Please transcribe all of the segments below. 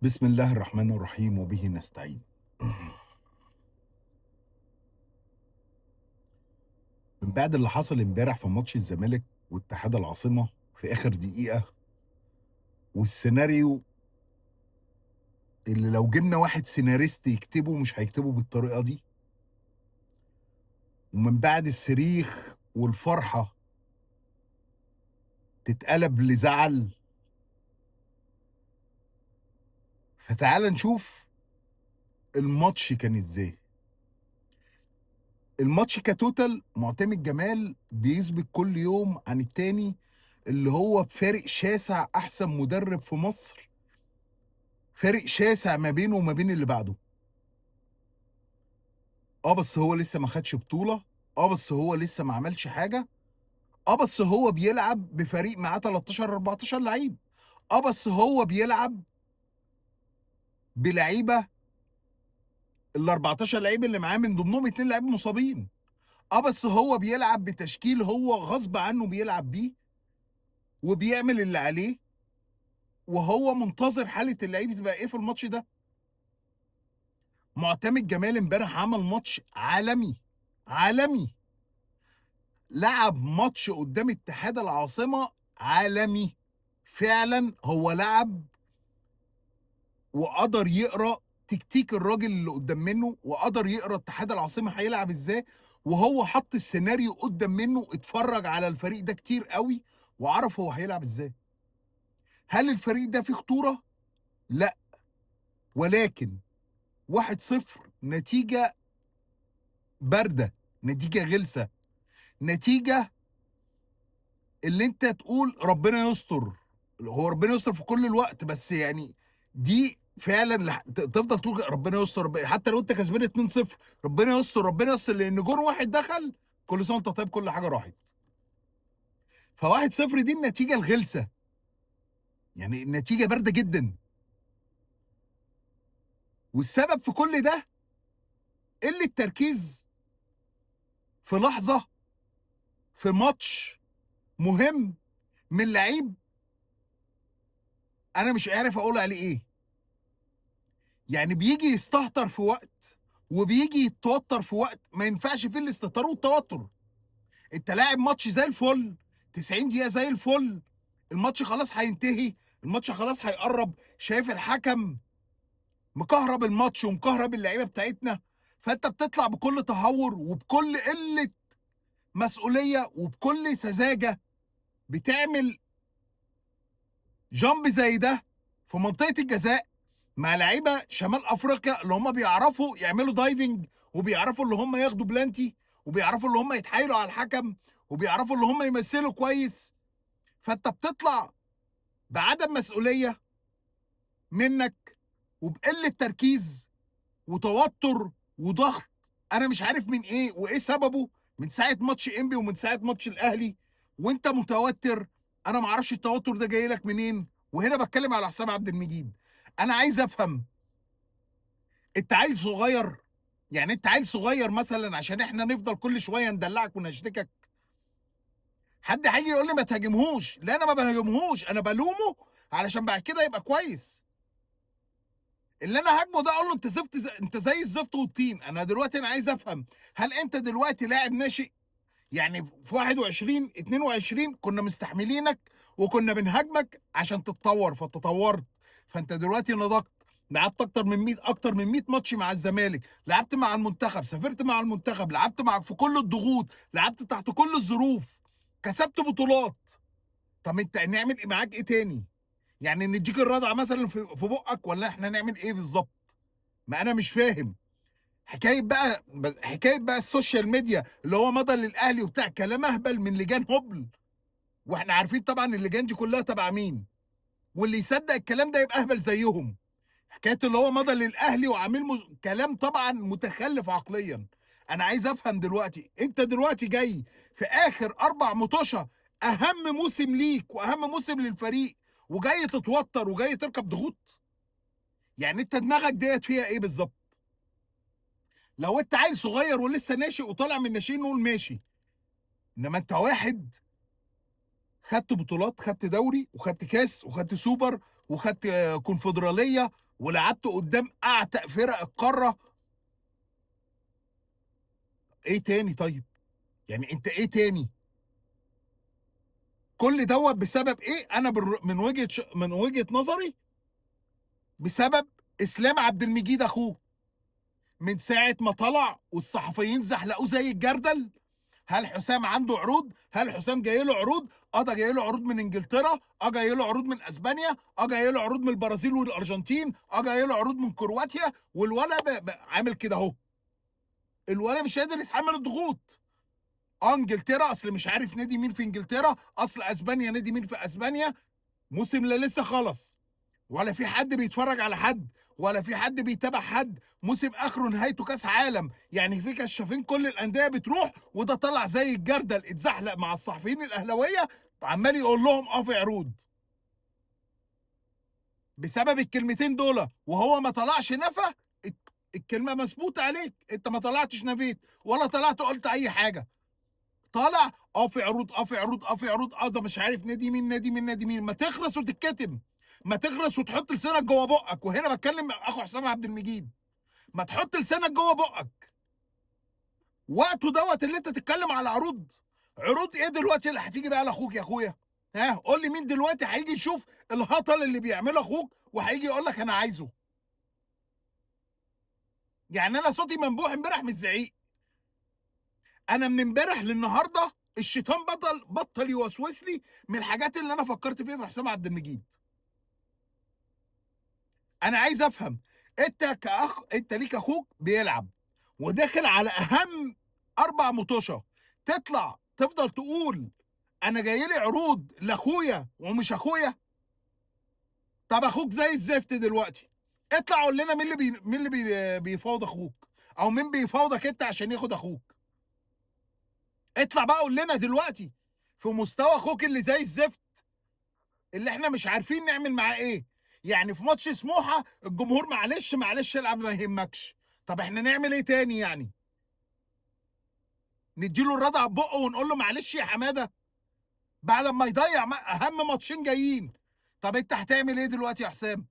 بسم الله الرحمن الرحيم وبه نستعين. من بعد اللي حصل امبارح في ماتش الزمالك واتحاد العاصمة في آخر دقيقة، والسيناريو اللي لو جبنا واحد سيناريست يكتبه مش هيكتبه بالطريقة دي، ومن بعد الصريخ والفرحة تتقلب لزعل. فتعال نشوف الماتش كان ازاي. الماتش ك total معتمد جمال بيثبت كل يوم عن التاني اللي هو بفارق شاسع احسن مدرب في مصر، فارق شاسع ما بينه وما بين اللي بعده. بس هو لسه ما خدش بطولة، بس هو لسه ما عملش حاجة، بس هو بيلعب بفريق معاه 13 14 لعيب، بس هو بيلعب بلعيبة ال 14 لعيب اللي معاه من ضمنهم 2 لعيب مصابين، بس هو بيلعب بتشكيل هو غصب عنه بيلعب بيه وبيعمل اللي عليه، وهو منتظر حالة اللعيب تبقى ايه في الماتش ده. معتمد جمال امبارح عمل ماتش عالمي عالمي، لعب ماتش قدام اتحاد العاصمة عالمي فعلا. هو لعب وقدر يقرأ تكتيك الراجل اللي قدام منه، وقدر يقرأ اتحاد العاصمة هيلعب ازاي، وهو حط السيناريو قدام منه، اتفرج على الفريق ده كتير قوي وعرف هو هيلعب ازاي. هل الفريق ده فيه خطورة؟ لا، ولكن 1-0 نتيجة باردة، نتيجة غلسة، نتيجة اللي انت تقول ربنا يستر. هو ربنا يستر في كل الوقت، بس يعني دي فعلا تفضل تقول ربنا يستر، حتى لو انت كسبان 2-0 ربنا يستر ربنا يستر، لان جون واحد دخل كل سنة وانت طيب كل حاجة راحت. ف1-0 دي النتيجة الغلسه، يعني النتيجة باردة جدا. والسبب في كل ده قلة التركيز في لحظة في ماتش مهم من لعيب انا مش عارف اقول عليه ايه. يعني بيجي يستهتر في وقت وبيجي يتوتر في وقت ما ينفعش فيه الاستهتار والتوتر. انت لاعب ماتش زي الفل، 90 دقيقة زي الفل، الماتش خلاص هينتهي، الماتش خلاص هيقرب، شايف الحكم مكهرب الماتش ومكهرب اللعيبة بتاعتنا، فانت بتطلع بكل تهور وبكل قلة مسؤولية وبكل سذاجة بتعمل جامب زي ده في منطقة الجزاء مع لعيبة شمال افريقيا اللي هم بيعرفوا يعملوا diving، وبيعرفوا اللي هم ياخدوا بلانتي، وبيعرفوا اللي هم يتحايلوا على الحكم، وبيعرفوا اللي هم يمثلوا كويس. فانت بتطلع بعدم مسؤولية منك وبقله تركيز وتوتر وضغط انا مش عارف من ايه وايه سببه، من ساعة ماتش انبي ومن ساعة ماتش الاهلي وانت متوتر. انا ما اعرفش التوتر ده جاي لك منين. وهنا بتكلم على حسام عبد المجيد، انا عايز افهم انت عيل صغير؟ يعني انت عيل صغير مثلا عشان احنا نفضل كل شوية ندلعك ونشتكك؟ حد هيجي يقول لي ما تهاجمهوش، لا انا ما بهاجمهوش، انا بلومه علشان بعد كده يبقى كويس. اللي انا هاجمه ده اقول له انت زفت، انت زي الزفت والطين. انا دلوقتي انا عايز افهم، هل انت دلوقتي لاعب ناشئ؟ يعني في 21 22 كنا مستحملينك وكنا بنهاجمك عشان تتطور، فتطورت، فانت دلوقتي نضجت، لعبت اكتر من 100 ماتش مع الزمالك، لعبت مع المنتخب، سافرت مع المنتخب، لعبت مع في كل الضغوط، لعبت تحت كل الظروف، كسبت بطولات. طب انت نعمل ايه معاك ايه تاني؟ يعني نديك الرضعه مثلا في بقك، ولا احنا نعمل ايه بالظبط؟ ما انا مش فاهم. حكاية بقى ال social media اللي هو مضى للاهلي وبتاع، كلام اهبل من لجان هبل، واحنا عارفين طبعا اللجان دي كلها تبع مين، واللي يصدق الكلام ده يبقى اهبل زيهم. حكاية اللي هو مضى للاهلي وعامل كلام طبعا متخلف عقليا. انا عايز افهم دلوقتي، انت دلوقتي جاي في اخر 4 مطوشه، اهم موسم ليك واهم موسم للفريق، وجاي تتوتر وجاي تركب ضغوط؟ يعني انت دماغك ديت فيها ايه بالظبط؟ لو انت عيل صغير ولسه ناشئ وطالع من ناشئين نقول ماشي، انما انت واحد خدت بطولات، خدت دوري وخدت كاس وخدت سوبر وخدت كونفدراليه ولعبت قدام اعتق فرق القارة. ايه تاني طيب؟ يعني انت ايه تاني؟ كل دوت بسبب ايه؟ انا من وجهه نظري بسبب اسلام عبد المجيد اخوه. من ساعة ما طلع والصحفيين زحلقوه زي الجردل. هل حسام عنده عروض؟ هل حسام جاي له عروض؟ ده جاي له عروض من انجلترا، جاي له عروض من اسبانيا، جاي له عروض من البرازيل والارجنتين، جاي له عروض من كرواتيا. والولا عامل كده اهو، الولا مش قادر يتحمل الضغوط. انجلترا اصل مش عارف نادي مين في انجلترا، اصل اسبانيا نادي مين في اسبانيا. موسم لا لسه خلص، ولا في حد بيتفرج على حد، ولا في حد بيتابع حد. موسم اخره نهايته كاس عالم، يعني في كشافين كل الاندية بتروح، وده طلع زي الجردل اتزحلق مع الصحفيين الاهلاوية عمال يقول لهم في عروض. بسبب الكلمتين دول، وهو ما طلعش نفى الكلمة، مثبوته عليك، انت ما طلعتش نفيت ولا طلعت قلت اي حاجة. طالع في عروض، في عروض، في عروض، ده مش عارف نادي مين نادي مين نادي مين. ما تخلص وتتكتم، ما تغرس وتحط لسانك جوه بقك. وهنا بتكلم اخو حسام عبد المجيد، ما تحط لسانك جوه بقك. وقته دوت اللي انت تتكلم على عروض. عروض ايه دلوقتي اللي هتيجي بقى لاخوك يا اخويا؟ ها قول لي مين دلوقتي هيجي يشوف الهطل اللي بيعمله اخوك وهيجي يقول لك انا عايزه؟ يعني انا صوتي منبوح امبارح من الزعيق. انا من امبارح للنهاردة الشيطان بطل يوسوس لي من الحاجات اللي انا فكرت فيها في حسام عبد المجيد. انا عايز افهم، انت كاخ، انت ليك اخوك بيلعب وداخل على اهم 4 مطوشه، تطلع تفضل تقول انا جاي لي عروض لاخويا ومش اخويا؟ طب اخوك زي الزفت دلوقتي، اطلع قول لنا مين اللي بيفاوض اخوك، او مين بيفاوضك انت عشان ياخد اخوك. اطلع بقى قول لنا دلوقتي في مستوى اخوك اللي زي الزفت اللي احنا مش عارفين نعمل معاه ايه. يعني في ماتش سموحه الجمهور معلش معلش العب ما يهمكش، طب احنا نعمل ايه تاني؟ يعني نديله الرضع ببقه ونقول له معلش يا حمادة بعد ما يضيع اهم ماتشين جايين؟ طب انت هتعمل ايه دلوقتي يا حسام؟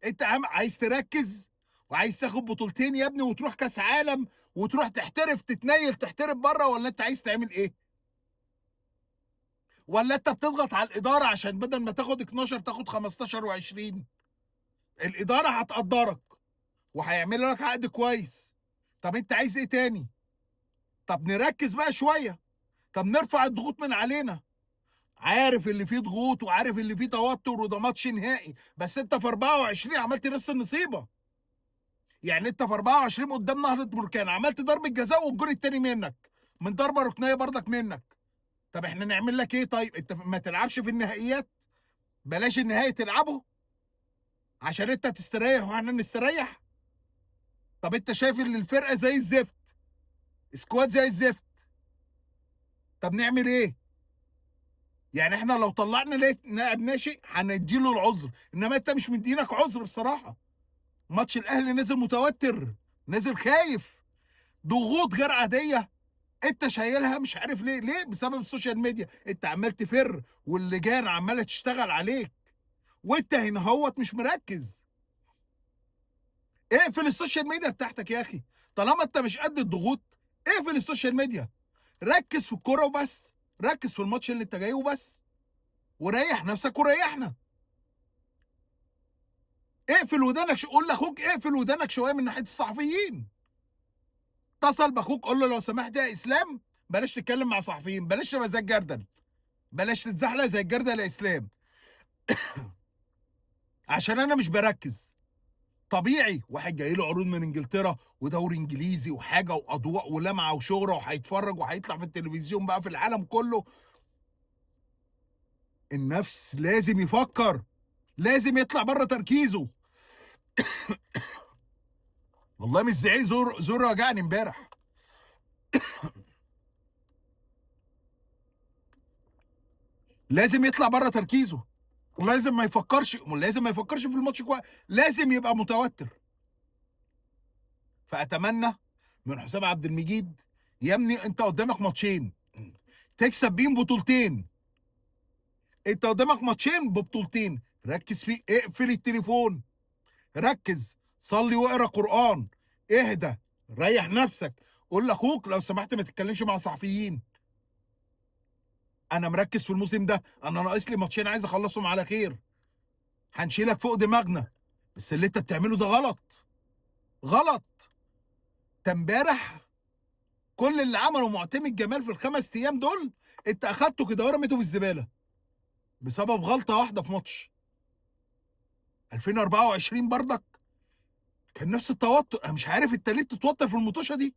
انت عايز تركز وعايز تاخد بطولتين يا ابني وتروح كاس عالم وتروح تحترف، تتنيل تحترف بره، ولا انت عايز تعمل ايه؟ ولا انت بتضغط على الادارة عشان بدل ما تاخد 12 تاخد 15 و20؟ الادارة هتقدرك وهيعملوا لك عقد كويس. طب انت عايز ايه تاني؟ طب نركز بقى شوية، طب نرفع الضغوط من علينا. عارف اللي فيه ضغوط وعارف اللي فيه توتر وده ماتش نهائي، بس انت في 24 عملت نفس النصيبه. يعني انت في 24 قدام نهضة بركان عملت ضربه جزاء والجول التاني منك، من ضربه ركنيه برضك منك. طب احنا نعمل لك ايه طيب؟ انت ما تلعبش في النهائيات، بلاش النهائي تلعبه عشان انت تستريح واحنا نستريح. طب انت شايف ان الفرقة زي الزفت، squad زي الزفت، طب نعمل ايه؟ يعني احنا لو طلعنا لاعب ناشئ هنديله العذر، انما انت مش مدينك عذر بصراحة. ماتش الاهلي نزل متوتر، نزل خايف، ضغوط غير عادية انت شايلها مش عارف ليه. ليه؟ بسبب ال social media. انت عمال تفر واللجان عماله تشتغل عليك وانت هنا هوت مش مركز. اقفل ال social media بتاعتك يا اخي، طالما انت مش قد الضغوط اقفل ال social media، ركز في الكورة وبس، ركز في الماتش اللي انت جاي وبس، وريح نفسك وريحنا. اقفل ودانك، قول لاخوك اقفل ودانك شوية من ناحية الصحفيين. اتصل باخوك قول له لو سمحت يا اسلام بلاش تتكلم مع صحفيين، بلاش تبقى زي الجردل، بلاش تتزحلق زي الجردل يا اسلام عشان انا مش بركز. طبيعي واحد جاي له عروض من انجلترا ودوري انجليزي وحاجه واضواء ولمعه وشهرة وهيتفرج وهيطلع في التلفزيون بقى في العالم كله. النفس لازم يفكر، لازم يطلع بره تركيزه. والله مش زعيق، زور وجعني امبارح. لازم يطلع بره تركيزه، لازم ما يفكرش، لازم ما يفكرش في الماتش كويس، لازم يبقى متوتر. فاتمنى من حسام عبد المجيد، يا ابني انت قدامك ماتشين تكسب بيهم بطولتين، انت قدامك ماتشين ببطولتين، ركز فيه، اقفل التليفون، ركز، صلي واقرا قرآن، اهدى، ريح نفسك، قول لاخوك لو سمحت ما تتكلمش مع صحفيين. انا مركز في الموسم ده، انا ناقص لي ماتشين عايز اخلصهم على خير. هنشيلك فوق دماغنا، بس اللي انت بتعمله ده غلط. غلط. انت امبارح كل اللي عمله معتمد جمال في ال5 ايام دول انت اخدته كده ورميته في الزبالة بسبب غلطه واحدة في ماتش 2024. برضك كان نفس التوتر. انا مش عارف انت ليه تتوتر في المطوشه دي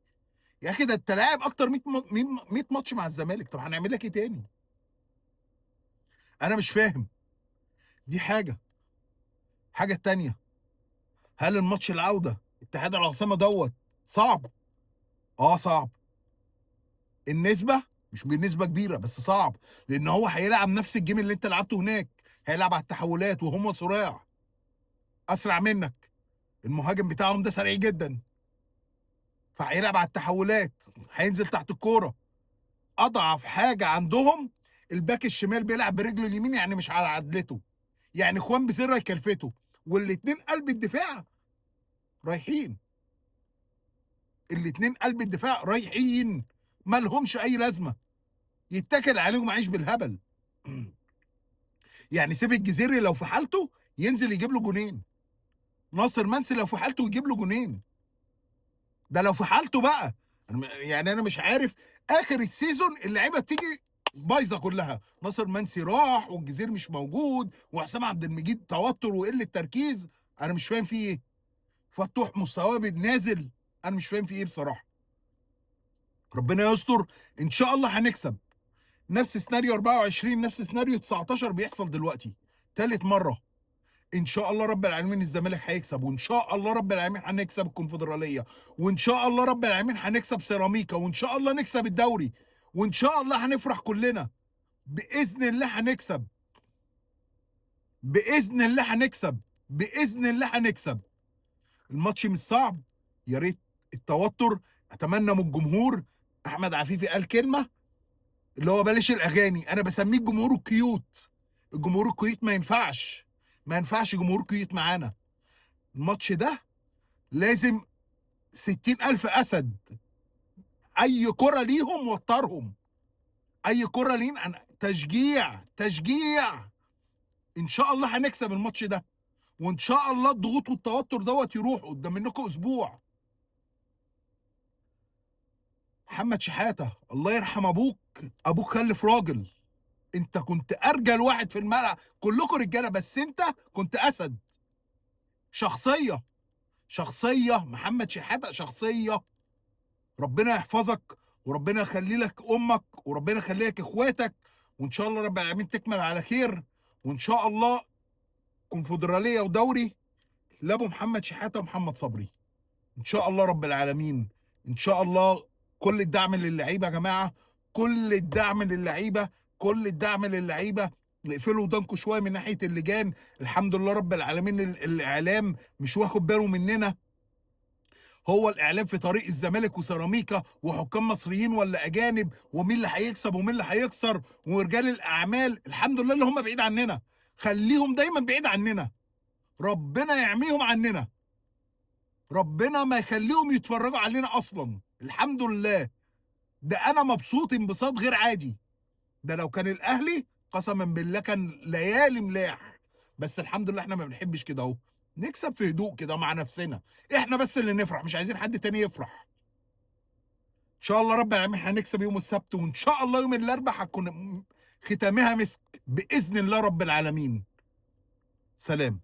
يا اخي. ده انت لاعب اكتر 100 ماتش مع الزمالك، طب هنعمل لك ايه تاني؟ انا مش فاهم. دي حاجة. حاجة التانية، هل الماتش العودة اتحاد العاصمة دوت صعب؟ صعب. النسبة مش بنسبة كبيرة بس صعب، لان هو هيلعب نفس ال game اللي انت لعبته هناك، هيلعب على التحولات وهم سراع اسرع منك، المهاجم بتاعهم ده سريع جدا، فهيلعب على التحولات، هينزل تحت الكورة. اضعف حاجة عندهم ال back الشمال بيلعب برجله اليمين، يعني مش على عدلته، يعني خوان بيسيرا يكلفته، والاتنين قلب الدفاع رايحين، الاتنين قلب الدفاع رايحين، ما لهمش اي لازمه، يتكل عليهم عيش بالهبل. يعني سيف الجزيري لو في حالته ينزل يجيب له جونين، ناصر منسي لو في حالته يجيب له جونين، ده لو في حالته بقى. يعني انا مش عارف اخر ال season اللعيبة بتيجي بايظة كلها، ناصر منسي راح والجزيري مش موجود، وحسام عبد المجيد توتر وقلة تركيز، انا مش فاهم فيه ايه. فتوح مستواه نازل، انا مش فاهم فيه ايه بصراحة. ربنا يستر، ان شاء الله هنكسب. نفس سيناريو 24، نفس سيناريو 19 بيحصل دلوقتي ثالث مرة. ان شاء الله رب العالمين الزمالك هيكسب، وان شاء الله رب العالمين هنكسب الكونفدراليه، وان شاء الله رب العالمين هنكسب سيراميكا، وان شاء الله نكسب الدوري، وان شاء الله هنفرح كلنا باذن الله. هنكسب باذن الله، هنكسب باذن الله، هنكسب. الماتش مش صعب، يا ريت التوتر. اتمنى من الجمهور، احمد عفيفي قال كلمة اللي هو بلاش الاغاني، انا بسميه الجمهور ال cute. الجمهور ال cute ما ينفعش، ما ينفعش جمهور cute معانا. الماتش ده لازم 60,000 اسد، اي كره ليهم وترهم، اي كره ليهم تشجيع تشجيع. ان شاء الله هنكسب الماتش ده، وان شاء الله الضغوط والتوتر دوت يروح قدام منكم اسبوع. محمد شحاته الله يرحم ابوك، ابوك خلف راجل، انت كنت ارجل واحد في الملعب، كلكم رجاله بس انت كنت اسد. شخصية، شخصية محمد شحاته شخصية. ربنا يحفظك، وربنا يخلي لك امك، وربنا يخلي لك اخواتك، وان شاء الله رب العالمين تكمل على خير، وان شاء الله كونفدراليه ودوري لابو محمد شحاته ومحمد صبري ان شاء الله رب العالمين. ان شاء الله كل الدعم للعيبة يا جماعة، كل الدعم للعيبة، كل الدعم للعيبة. اقفلوا ودانكم شوية من ناحية اللجان، الحمد لله رب العالمين الاعلام مش واخد باله مننا. هو الاعلام في طريق الزمالك وسيراميكا وحكام مصريين ولا اجانب، ومين اللي هيكسب ومين اللي هيخسر، ورجال الاعمال الحمد لله اللي هم بعيد عننا، خليهم دايما بعيد عننا، ربنا يعميهم عننا، ربنا ما يخليهم يتفرجوا علينا اصلا. الحمد لله، ده انا مبسوط انبساط غير عادي. ده لو كان الاهلي قسما بالله كان ليالي ملاح، بس الحمد لله احنا ما بنحبش كده اهو، نكسب في هدوء كده مع نفسنا، احنا بس اللي نفرح، مش عايزين حد تاني يفرح. ان شاء الله رب العالمين هنكسب يوم السبت، وان شاء الله يوم الاربعاء هتكون ختامها مسك باذن الله رب العالمين. سلام.